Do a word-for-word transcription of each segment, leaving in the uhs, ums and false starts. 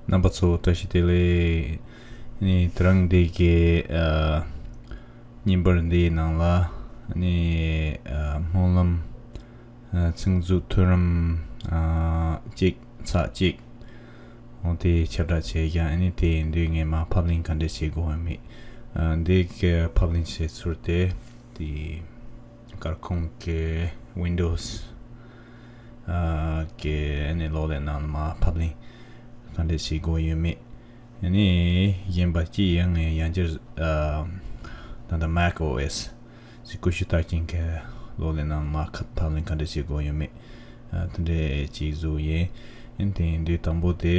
རྣམ་པ་ཚོ་བཀྲ་ཤིས་བདེ་ལེགས། ནི་དེ་རིང་འདི་གའི་ཨ་བརྙན་པར་འདིའི་ནང་ལ་ནི་ཨ་སྨོན་ལམ་ཨ་ཚིག་མཛོད་མཐོ་རིམ་ཨ་གཅིག་ཚེག་གཅིག་འོ་དེ་ཁྱབ་བསྒྲགས་བྱས་ཀྱང་ནི་དེ་ཡིན་དུས་ངས་མ་ཕབ་ལེན་ག་འདྲས་བྱེད་དགོས་ཡོད་མེད། ཨ་འདི་གའི་ཕབ་ལེན་བྱེད་ཚུལ་དེ་དེ་སྐར་ཁུང་གི་Windows ཨ་གི་ཨ་ནི་གློག་ཀླད་ནང་ལ་མར་ཕབ་ལེན་ག་འདྲས་བྱེད་དགོས་ཡོད་མེད། ཨ་ནི་གཞན་པ་ཅི་ཡང་ངས་ཡང་བསྐྱར་ཨ་ད་ལྟ་Mac O S ཟེར་ཀུ་ཤུ་རྟགས་ཅན་གྱི་གློག་ཀླད་ནང་ལ་མར་ཁ་ཕབ་ལེན་ག་འདྲས་བྱེད་དགོས་ཡོད་མེད། ཨ་དེ་འདྲས་ཅིག་བཟོ་ཡིན། ཨ་ནི་དེ་ཡིན་དུས་དང་པོ་དེ་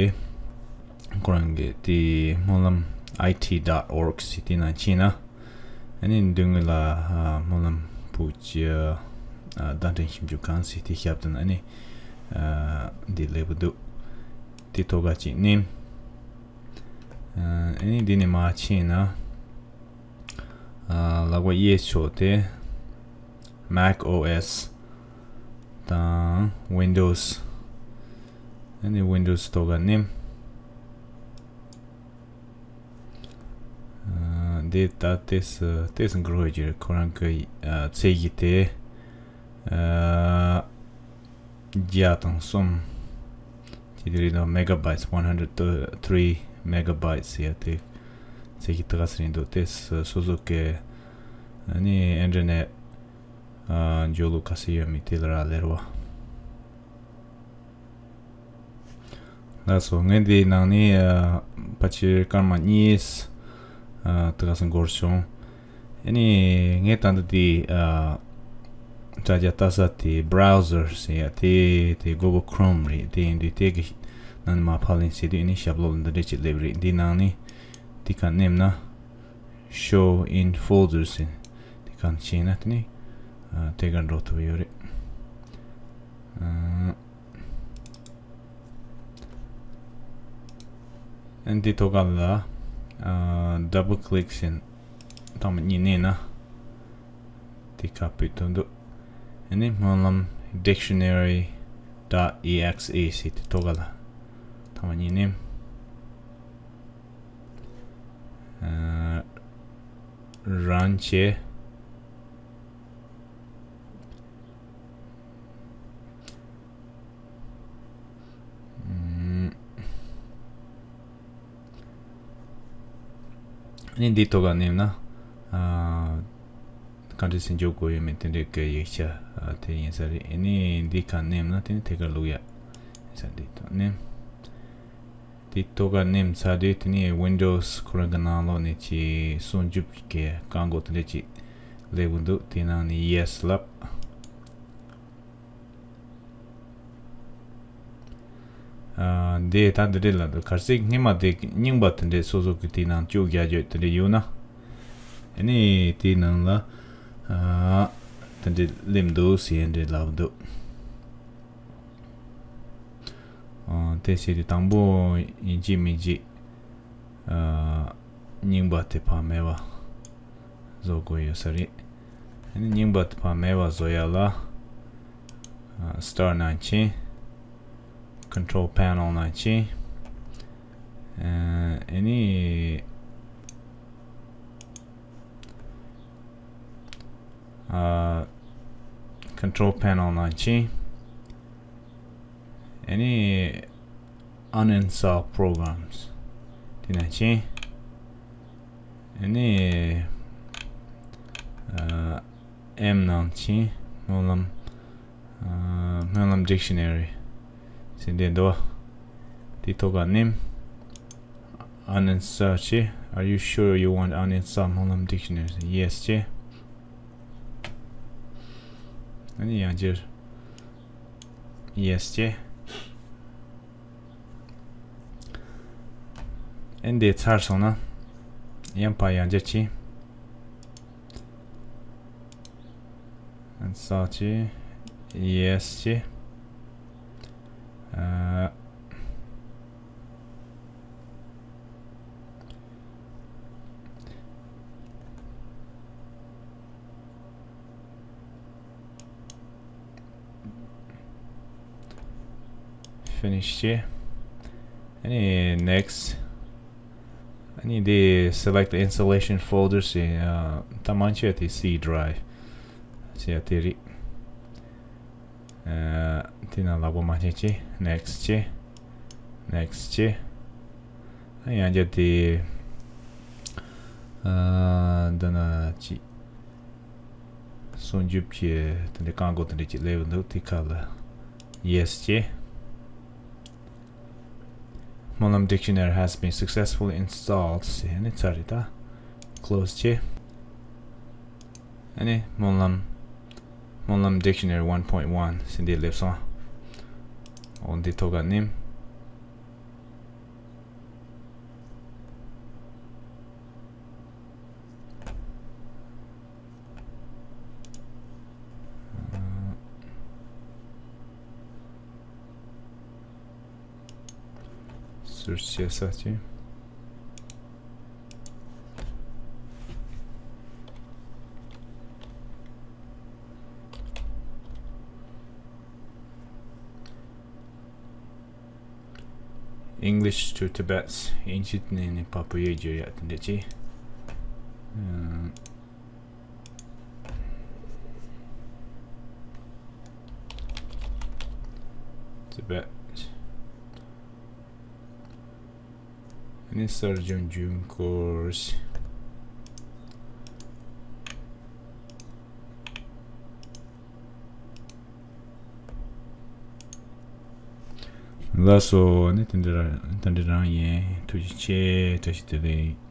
ཁོ་རང་གི་དེ་སྨོན་ལམ་I T dot org ཟེར་དེ་ནང་ཕྱིན་ན། ཨ་ནི་མདུན་ངོས་ལ་ཨ་སྨོན་ལམ་བུ་ཅི་ཨ་བརྡ་འཕྲིན་ཞིབ་འཇུག་ཁང་ཟེར་དེ་ཞབས་དོན་ཨ་ནི་ཨ་འདི་སླེབས་འདུག་དེ་ཐོག་ཁ་ཅིག་མནན། ཨ་ནི་འདི་ནས་མར་ཕྱིན་ན་ཨ་ལག་པ་གཡས་ཕྱོགས་དེ་Mac O S དང་Windows ཨ་ནི་Windows ཐོག་ཁ་མནན། ཨ་འདི་ད་ཏེས་ཏེས་འགྲོ་ཡི་ཁོ་རང་གི་ཨ་ཚད་གཞི་དེ་ཨ་བརྒྱ་དང་གསུམ་དེ་དེ་རེད་དོ། Megabytes one hundred three megabytes ཡ་དེ་ཚད་གཞི་དེ་ག་ཚད་རེད་འདུག་ཏེས་སོ་སོ་གི་ཨ་ནི་ཨིན་ཊར་ནེཊ་ཨ་འཇོག་ལུགས་ག་ཚད་ཡོད་མེད་དེ་ལ་རག་ལས་རེད་བ། ལགས་སོ། ངས་འདིའི་ནང་ནས་ཨ་ཕལ་ཆེར་སྐར་མ་གཉིས་ཨ་དེ་ག་ཚོད་འགོར་བྱུང་། ཨ་ནི་ངས་ད་ལྟ་འདི་ཨ་དྲ་རྒྱ་ལྟ་ས་དེ་Browser ཟེར་ཡ་དེ་དེ་Google Chrome རེད། དེ་ཡིན་དུས་དེ་གི་ནང་ནས་མར་ཕབ་ལེན་བྱེད་དུས་ཨ་ནི་ཞབས་ལོགས་ལ་འདི་འདྲས་ཅིག་སླེབས་རེད། འདི་ནང་ནས་འདི་ག་མནན་ན། Show in folders ཟེར་དེ་ག་ཕྱིན་ན་དེ་ནི་ཨ་དེ་ག་འགྲོ་ཐུབ་ཡོད་རེད། ཨ་ཨ་འདི་ཐོག་ཁ་ལ་ཨ་double click ཟེར་ཐེངས་མ་གཉིས་མནན་ན་དེ་ག་ཕུད་ཐུབ་འདུག་ཨ་ནི་སྨོན་ལམ་dictionary dot E X E ཟེར་དེ་ཐོག་ཁ་ལ་ཐེངས་མ་གཉིས་མནན། ཨ་run བྱས། ཨ་ནི་འདི་ཐོག་ཁ་མནན་ན་ཨ་ག་འདྲས་སེ་འཇོག་དགོས་ཡོད་མེད་དེ་འདྲས་ཀྱི་ཡིག་ཆ་ཨ་དེ་ཡིན་ས་རེད། ཨ་ནི་འདི་ཁ་མནན་ན་དེ་ནི་ཐད་ཀར་བླུག་ཡ་ཡིན་ས། འདི་ཐོག་མནན། དེ་ཐོག་ཁ་མནན་ཚར་དུས་དེ་ནས་Windows ཁོ་རང་གི་ནང་ལོགས་ནས་ཀྱི་སྲུང་སྐྱོབ་ཀྱི་རྐང་འགོག་དེ་འདྲ་ཅིག་སླེབས་ཀྱི་འདུག་དེ་ནང་ནས་Yes ལབ། ཨ་འདི་ད་འདི་འདྲས་ལབ་འདུག་གལ་སྲིད་སྔོན་མ་དེ་རྙིང་པ་དེ་འདྲས་སོ་སོ་གི་དེ་ནང་བཅུག་རྒྱག་རྒྱུ་དེ་འདྲས་ཡོད་ན། ཨ་ནི་དེའི་ནང་ལ་ཨ་དེ་འདྲས་སླེབས་འདུག་ཟེར་འདྲས་ལབ་འདུག་ཨ་དེ་བྱས་ཏེ་དང་པོ་ཡིན་གཅིག་མིན་གཅིག་ཨ་རྙིང་པ་དེ་ཕར་མེད་པ་བཟོ་དགོས་ཡོད་ས་རེད། ཨ་ནི་རྙིང་པ་དེ་ཕར་མེད་པ་བཟོ་ཡ་ལ་ཨ་Start ནང་ཕྱིན། Control Panel ནང་ཕྱིན། ཨ་ནི་ཨ་Control Panel ནང་ཕྱིན། ཨ་ནི་Uninstall Programs དེ་ནང་ཕྱིན། ཨ་ནི་ཨ་M ནང་ཕྱིན། སྨོན་ལམ་ཨ་སྨོན་ལམ་Dictionary ཟེར་འདི་འདུག་དེ་ཐོག་ཁ་མནན། Uninstall བྱེད། Are you sure you want uninstall སྨོན་ལམ་Dictionary ཟེར། Yes བྱེད། ཨ་ནི་ཡང་བསྐྱར་Yes བྱེད། ཨ་འདི་ཚར་སོང་ན་ཡང་ཕར་ཡང་བསྐྱར་བྱེད། Uninstall བྱེད། Yes བྱེད། ཨ། Finish བྱེད། ཨ་ནི་next. ཨ་ནི་དེ་select the installation folders ཟེར་ཡ། ད་མང་ཆེ་བ་དེ་C drive ཟེར་ཡ་དེ་རེད། ཨ། དེ་ནང་ལག་པ་མ་བྱེད་ཅེ། next ཅེ། next ཅེ། ཨ། ཡང་བསྐྱར་དེ། ཨ། འདི་ན་ཅི། སྲུང་སྐྱོབ་ཀྱི་དེ་འདྲའི་རྐང་འཁོར་དེ་འདྲ་ཅིག་སླེབས་འདུག་དེ་ཁ་ལ་yes ཅེ། སྨོན་ལམ་dictionary has been successfully installed ཟེར་ནས་ཚར་རེད་ད། close ཅེ། ཨ་ནི་སྨོན་ལམ། སྨོན་ལམ་dictionary one point one ཟེར་འདི་སླེབས་སོང་། འོ་འདི་ཐོག་ཁ་ནིམ། search བྱེད་ས་ཅིག English to Tibet དབྱིན་ཇི་ནས་ནི་བ་པུ་ཡ་བསྒྱུར་ཡ་དེ་འདྲ་ཅིག་ཨམ། Tibet ཨ་ནི་གསར་བྱུང་རྒྱུན་འཁོར། ལགས་སོ། ཨ་ནི་དེ་འདྲ་རང་དེ་འདྲ་རང་ཡིན། ཐུགས་རྗེ་ཆེ། བཀྲ་ཤིས་བདེ་ལེགས།